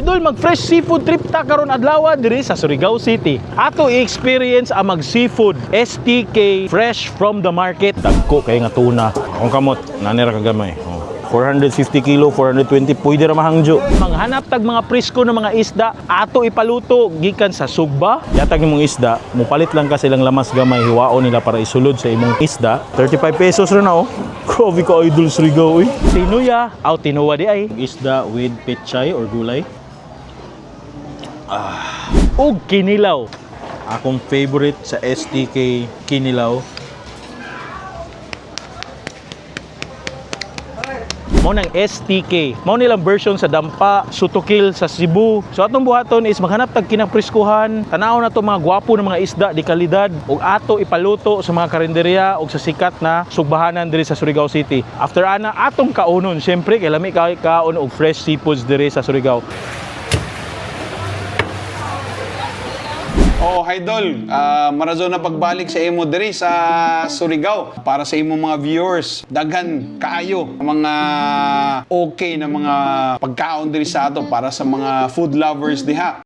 Idol, mag fresh seafood trip ta karon adlaw diri sa Surigao City. Ato i-experience ang mag seafood STK, fresh from the market. Dagko kay nga tuna. Akong kamot, nanira ka gamay. Oh. 450 kilo, 420, pwede ra mahangjo. Manghanap tag mga presko ng mga isda, ato ipaluto gikan sa sugba. Yatag imong isda, mupalit lang ka silang lamas gamay, hiwaon nila para isulod sa imong isda. 35 pesos ra na oh. Grabe ka, idol, Surigao eh. Tinuya, aw tinuwa di ay. Isda with pechay or gulay. Ah. Ug kinilaw. Akong favorite sa STK, kinilaw. Mao nang STK. Mao nilang version sa Dampa, Sutukil sa Cebu. So atong buhaton is maghanap tag kinapreskuhan, tanaw na to mga gwapo na mga isda di kalidad ug ato ipaluto sa mga karinderya ug sa sikat na sugbahanan diri sa Surigao City. After ana, atong kaunon, syempre kay lami kay kaon og fresh seafoods diri sa Surigao. Oh, Idol, marazon na pagbalik sa imo diri sa Surigao para sa imong mga viewers. Daghan kaayo ang mga okay na mga pagkaon diri sa ato para sa mga food lovers diha.